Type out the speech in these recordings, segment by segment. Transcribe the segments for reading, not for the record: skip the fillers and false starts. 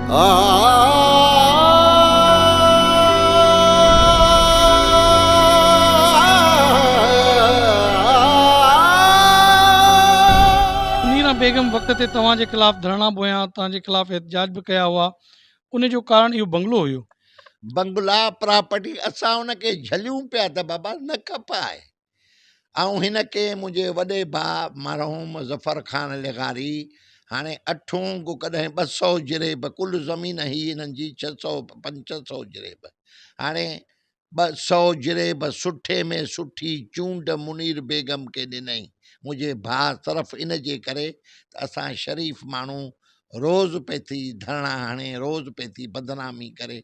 منيره بيگم وقت تي توهان جي خلاف ڌرڻا به هنيا، توهان جي خلاف احتجاج به ڪيا هئا، ان جو ڪارڻ اهو بنگلو هيو. بنگلا پراپرٽي اسان ان کي جهليون پيا ته بابا نه کپائي. آئون هن کي منهنجي وڏي ڀاء مرحوم ظفر خان لغاري هاڻي اٺون ڪو ڪڏهن 200 جريب ڪل زمين هئي هنن جي 600 پنج 600 جريب هاڻي 200 جريب سٺي ۾ سٺي چونڊ منير بيگم کي ڏنائين منهنجي ڀاء صرف ان جي ڪري ته اسان شريف ماڻهو روز پئي ٿي ڌرڻا هڻي روز پئي ٿي بدنامي ڪري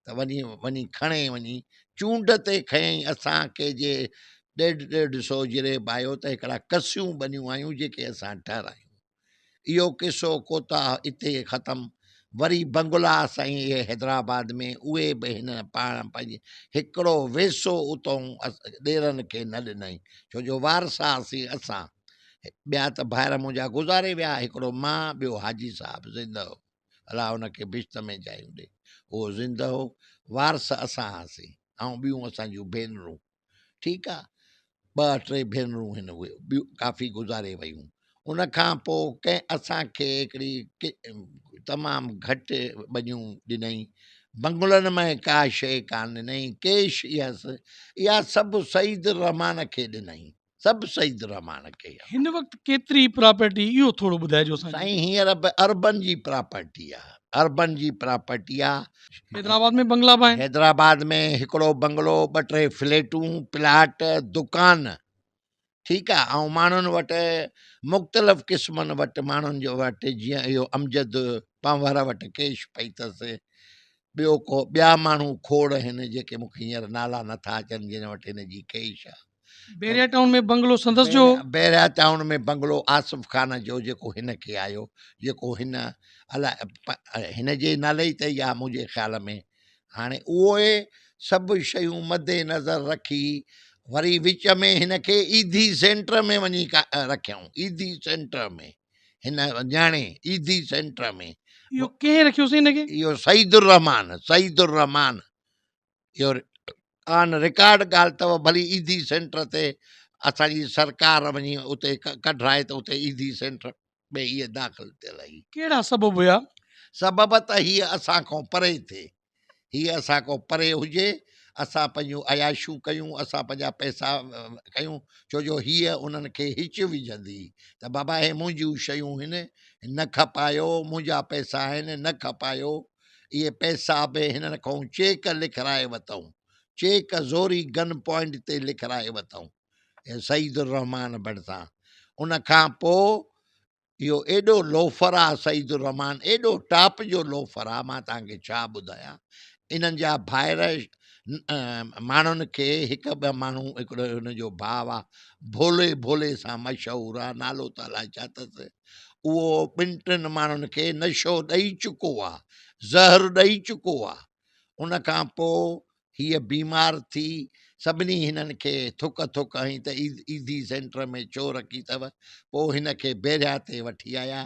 ته وڃي وڃي کڻي وڃي چونڊ تي کنيائين اسان کي جي ڏيڍ ڏيڍ سو جريب آيو ته هڪڙا ڪسيون ٻنيون آيون جيڪي اسان ٺهرايون. اهو قصو ڪوتاهه اتي ختم. وري بنگلا سائين اهي حيدرآباد ۾ اهي به هن پاڻ پنهنجي هڪڙو ويسو اتئون ڏيرن کي نه ڏنائين ڇو جو وارث هئاسين اسان. ٻيا ته ڀائر منهنجا گذاري ويا هڪڙو مان ٻيو حاجي صاحب زنده هو. الله ان کي بھشت ۾ جايون ڏي. اهو زنده هو، وارث اسان هئاسين ۽ ٻيون اسان جون ڀينرون. ٺيڪ آ، ٻه ٽي ڀينرون هن اهي ٻيون ڪافي گذاري ويون. ان کان پوء ڪنهن اسان کي هڪڙي تمام گهٽ ٻنيون ڏنائين. بنگلن ۾ ڪا شيء ڪانه ڏنائين، ڪيش اها سڀ سعيد الرحمان کي ڏنائين. سڀ سعيد الرحمان کي آ. هن وقت ڪيتري پراپرٽي اهو ٿورو ٻڌائجو اسان کي. سائين هينئر به اربن جي پراپرٽي آ اربن جي پراپرٽي آ. حيدرآباد ۾ بنگلا به آهن. حيدرآباد ۾ هڪڙو بنگلو ٻه ٽي فليٽون پلاٽ دڪان ٺيڪ آ ۽ ماڻهن وٽ مختلف قسمن وٽ ماڻهن جو وٽ جيئن اهو امجد پنهور وٽ ڪيش پئي اٿس ٻيو ڪو ٻيا ماڻهو کوڙ آهن جيڪي مونکي هينئر نالا نٿا اچن جن وٽ هن جي ڪيش آ. بحريا ٽائون ۾ بنگلو سندس جو هو. بحريا ٽائون ۾ بنگلو آصف خان جو جيڪو هن کي آيو جيڪو هن الاء هن جي نالي تي ئي آ منهنجي خيال ۾ هاڻي اهي سڀ شيون مد نظر رکي وري وچ ۾ هن کي ايڌي سينٽر ۾ وڃي رکيائون ايڌي سينٽر ۾ هن نياڻي ايڌي سينٽر ۾. اهو ڪنهن رکيو سائين هن کي؟ اهو سعيد الرحمان سعيد الرحمان اهو آن رڪارڊ ڳالهه اٿو ڀلي ايڌي سينٽر تي اسان جي سرڪار وڃي اتي ڪڍرائي ته اتي ايڌي سينٽر ۾ هيء داخل ٿيل هئي. ڪهڙا سبب هيا؟ سبب ته هيء اسان کان پري ٿئي، هيء اسان کان پري هجي، اسان پنهنجون عياشيون ڪيون، اسان پنهنجا پئسا ڪيون، ڇو جو هيء انهن کي هچ وجهندي هئي ته بابا هي منهنجون شيون هن، نه کپايو، منهنجا پئسا آهن، نه کپايو. اهي پئسا به هنن کان چيڪ لکرائي وتئون، چيڪ زوري گن پوائنٽ تي لکرائي وتئون سعيد الرحمان ڀرسان. ان کان پوء اهو ايڏو لوفر آ سعيد الرحمان، ايڏو ٽاپ جو لوفر آ، مان توهان کي ڇا ٻڌايان. انهن جا ڀائر ماڻهن کي هڪ ٻه ماڻهو، هڪڙو هن جو ڀاء آ ڀولي ڀولي سان مشهور آ، نالو ته الائي ڇا اٿس، اهو ٻن ٽن ماڻهن کي نشو ڏئي چڪو آ، زهر ڏئي چڪو آ. ان کان پوء هيء بيمار ٿي، سڀني هنن کي ٿڪ ٿڪ هنئي ته ايڌي سينٽر ۾ ڇو رکي اٿو؟ پوء هن کي بيريا تي وٺي آيا.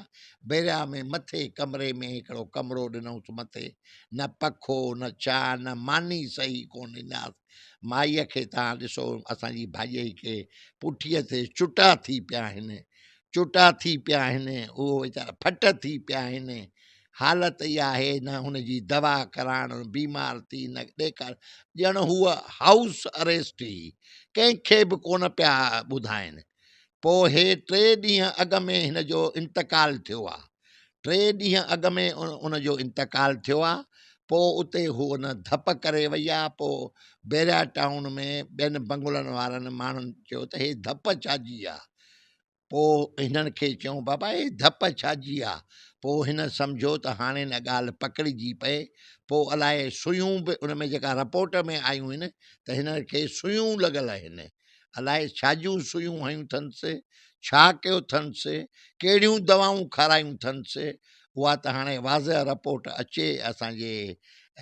بيريا ۾ مٿي ڪمري ۾ هڪڙو ڪمرو ڏنائونس مٿي، نه پکو نه ڇا، نه ماني صحيح ڪونه ڏناس. مائيء کي توهان ڏسو اسان جي ڀاڄائي کي پٺيء تي چٽا ٿي پيا آهن. چوٽا ٿي پيا آهن، اهو ويچارا ڦٽ ٿي پيا آهن، حالت اها آهي نه هن جي دوا ڪرائڻ، بيمار ٿي نه ڏيکار، ڄڻ هوء هائوس اريسٽ هئي، ڪنهن کي به ڪونه پيا ٻڌائين. پوء هي ٽي ڏينهن اڳ ۾ هن جو انتقال ٿيو آ، ٽي ڏينهن اڳ ۾ ان جو انتقال ٿيو آ، پوء اتي هوء نه ڌپ ڪري وئي آ، پوء بحريا ٽائون ۾ ٻين بنگلن وارن ماڻهن چيو ته هي ڌپ ڇا جي آ؟ پوء هنن کي چيائون، بابا هي ڌپ ڇا جي آ؟ پوء هن سمجهيو ته هاڻي نه ڳالهه پڪڙجي پئي. پوء الائي سوئيون به ان ۾ جيڪا رپورٽ ۾ آيون هن ته هنن کي سوئيون لڳل هن. الائي ڇا جون سوئيون هنيون ٿنس، ڇا ڪيو ٿنس، ڪهڙيون دوائون کارايون ٿنس، اها ته هاڻي واضح رپورٽ اچي اسان جي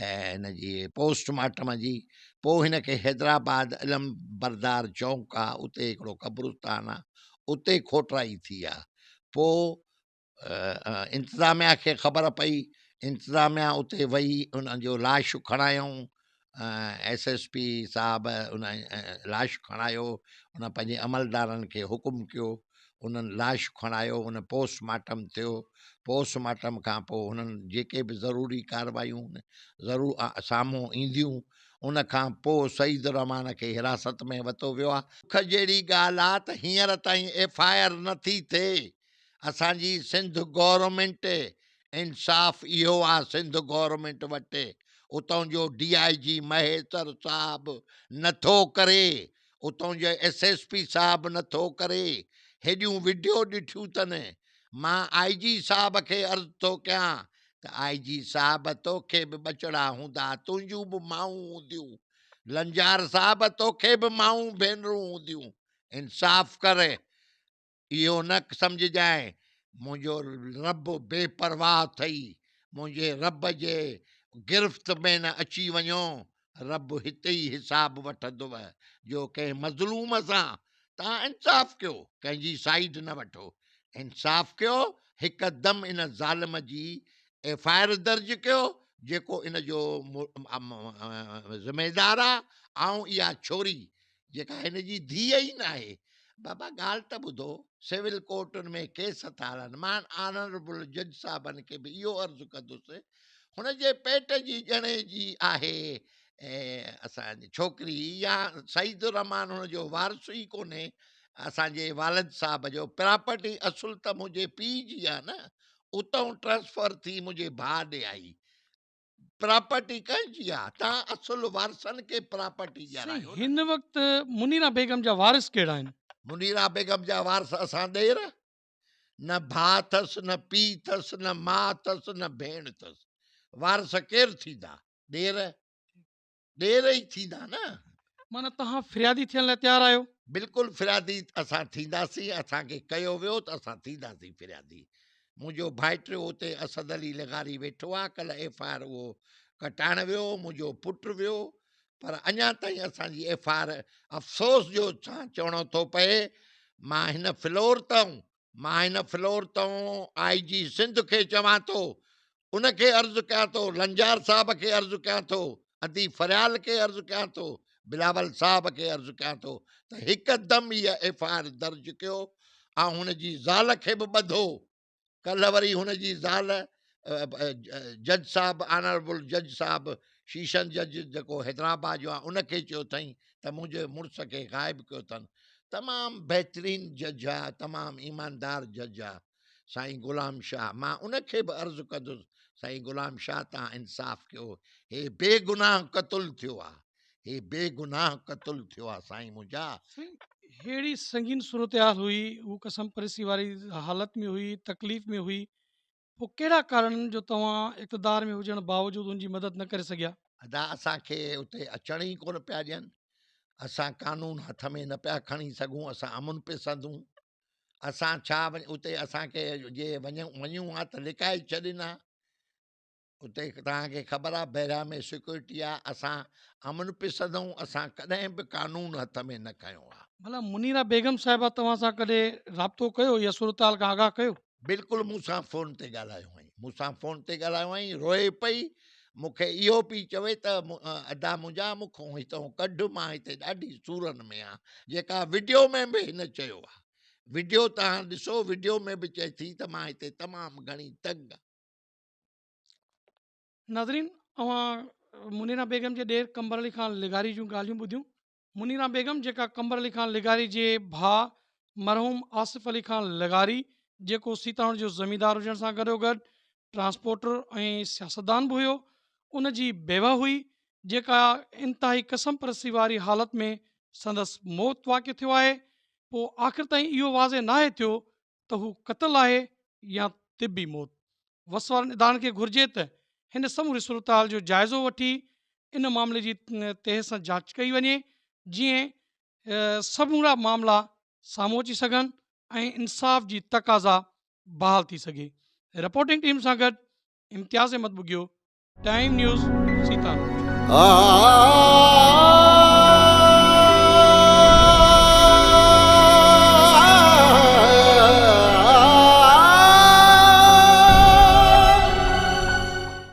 هن جي پوسٽ مارٽم جي. پوء هن کي حيدرآباد علم بردار چونڪ آ اتي هڪڙو قبرستان آ اتي کوٽرائي ٿي آ. پوء انتظاميا کي خبر پئي، انتظاميا اتي وئي ان جو لاش کڻايائون ايس ايس پي صاحب ان لاش کڻايو ان پنهنجي عملدارن کي حڪم ڪيو انهن لاش کڻايو ان پوسٽ مارٽم ٿيو پوسٽ مارٽم کان پوء انهن جيڪي به ضروري ڪاروايون ضرور سامهون اينديون ان کان پوء سعيد الرحمان کي حراست ۾ ورتو ويو آهي. ڏک جهڙي ڳالهه آ ته هينئر تائين ايف I R نه ٿي ٿئي. اسان جي سنڌ گورنمينٽ انصاف اهو آ سنڌ گورنمينٽ وٽ اتون جو ڊي I جي مهيسر صاحب نه ٿو ڪري اتون جو ايس ايس پي صاحب نه ٿو ڪري هيڏيون وڊيو ڏٺيون اٿن مان آء جي صاحب کي عرض ٿو ڪيان ته آء جي صاحب توکي به ٻچڙا هوندا تنهنجون به مائون هونديون لنجار صاحب توکي به مائون ڀينرون هونديون انصاف ڪر اهو نه سمجهجانء منهنجو رب بي پرواهه اٿئي، منهنجي رب جي گرفت ۾ نه اچي وڃو، رب هتي ئي حساب وٺندو جو ڪنهن مظلوم سان توهان انصاف ڪيو، ڪنهن جي سائيڊ نه وٺو، انصاف ڪيو، هڪدم ان ظالم جي ايف I R درج ڪيو، جيڪو ان جو ذميدار آ، آئون اها ڇوري جيڪا هن جي ڌيء ئي ناهي. بابا ڳالهه ته ٻڌو، سول ڪورٽن ۾ ڪيس ٿا هلن، مان آنربل جج صاحبن کي به اهو عرض ڪندس، هن جي پيٽ جي ڄڻي جي آهي اسان جي ڇوڪري يا سعيد الرحمان هن جو وارث ئي ڪونهي، اسان جي والد صاحب جو پراپرٽي اصل ته منهنجي پيء جي آهي نه، اتئون ٽرانسفر ٿي منهنجي ڀاء ڏي آئي، پراپرٽي ڪنهن جي آ؟ تان اصل وارثن کي پراپرٽي ڏيارايو نه. هن وقت منيرا بيگم جا وارث ڪهڙا آهن؟ منيرا بيگم جا وارث اسان ڏير، نه ڀاء اٿس، نه پيء اٿس، نه ماء اٿس، نه ڀيڻ اٿس. وارث ڪير ٿيندا؟ ڏير؟ ڏير ئي ٿيندا نه. معنيٰ توهان فريادي ٿيڻ لاء تيار آهيو؟ بلڪل فريادي اسان ٿينداسين، اسان کي ڪيو ويو ته اسان ٿينداسين فريادي. منهنجو ڀائٽيو اتي اسد علي لغاري ويٺو آهي، ڪلهه ايف I R اهو ڪٽائڻ ويو، منهنجو پٽ ويو، پر اڃا تائين اسان جي ايف I R افسوس جو سان چوڻو ٿو پئي، مان هن فلور تان مان هن فلور تان آء جي سنڌ کي چوان ٿو، ان کي عرض ڪيان ٿو، لنجار صاحب کي عرض ڪيان ٿو، ادي فريال کي عرض ڪيان ٿو، بلاول صاحب کي عرض ڪيان ٿو ته هڪدم هيء ايف I R درج ڪيو ۽ هن جي زال کي به ٻڌو. ڪلهه وري هن جي زال جج صاحب آنربل جج صاحب شيشن جج جيڪو حيدرآباد جو آهي ان کي چيو اٿائين ته منهنجي مڙس کي غائب ڪيو اٿن. تمام بهترين جج آ تمام ايماندار جج آ سائين غلام شاهه مان ان کي به عرض ڪندس سائين غلام شاهه تان انصاف ڪيو هي بي گناهه قتل ٿيو آ هي بي گناهه قتل ٿيو آ سائين منهنجا. سائين ههڙي سنگين صورتحال هئي هو قسم پرسي واري حالت ۾ هئي تڪليف ۾ هئي پوء ڪهڙا ڪارڻ جو توهان اقتدار ۾ هجڻ باوجود ان جي مدد نه ڪري سگهيا؟ ادا اسان کي اتي اچڻ ئي ڪونه پيا ڏين، اسان قانون هٿ ۾ نه پيا کڻي سگهون، اسان امن پسند هون، اسان ڇا اتي اسان کي جي وڃون ها ته لڪائي ڇڏين ها، اتي توهان کي خبر آهي بحريا ۾ سيڪيورٽي آهي، اسان امن پسند هون، اسان ڪڏهن به قانون هٿ ۾ نه کنيو آهي. ڀلا منيره بيگم صاحبه توهان سان ڪڏهن رابطو ڪيو يا صورتحال کان آگاهه ڪيو؟ بلڪل مون سان فون تي ڳالهايو هئائين مون سان فون تي ڳالهايو هئائين روئي پئي مون کي اهو پئي چوي ته ادا منهنجا مون کان هتان ڪڍ مان هتي ڏاڍي سورن ۾ آهيان جيڪا وڊيو ۾ به هن چيو آهي وڊيو توهان ڏسو وڊيو ۾ به چئي ٿي ته مان هتي تمام گهڻي تنگ آهيان. ناظرين اوهان منيرا بيگم جي ڏير قمبر علي خان لغاري جون ڳالهيون ٻڌيون منيرا بيگم جيڪا قمبر علي خان لغاري جي ڀاء مرحوم آصف علي خان لغاري جيڪو سيتاڻ جو زميندار هجڻ سان گڏوگڏ ٽرانسپورٽر ۽ سياستدان به هيو ان جي بيوه هئي جيڪا انتهائي قسم پرسي واري حالت ۾ سندس موت واقع ٿيو آهي پوء آخر تائين اهو واضح ناهي ٿيو ته هو قتل آهي يا طبي موت. وس وارن ادارن کي گهرجي ته هن سموري صورتحال جو جائزو وٺي ان معاملي جي تهه سان جاچ ڪئي وڃي جيئن سمورا معاملا سامهون اچي سگهن ۽ انصاف جي تقاضا بحال ٿي سگهي. رپورٽنگ ٽيم سان گڏ امتياز احمد ٻگهيو، ٽائيم نيوز، سيتاروڊ.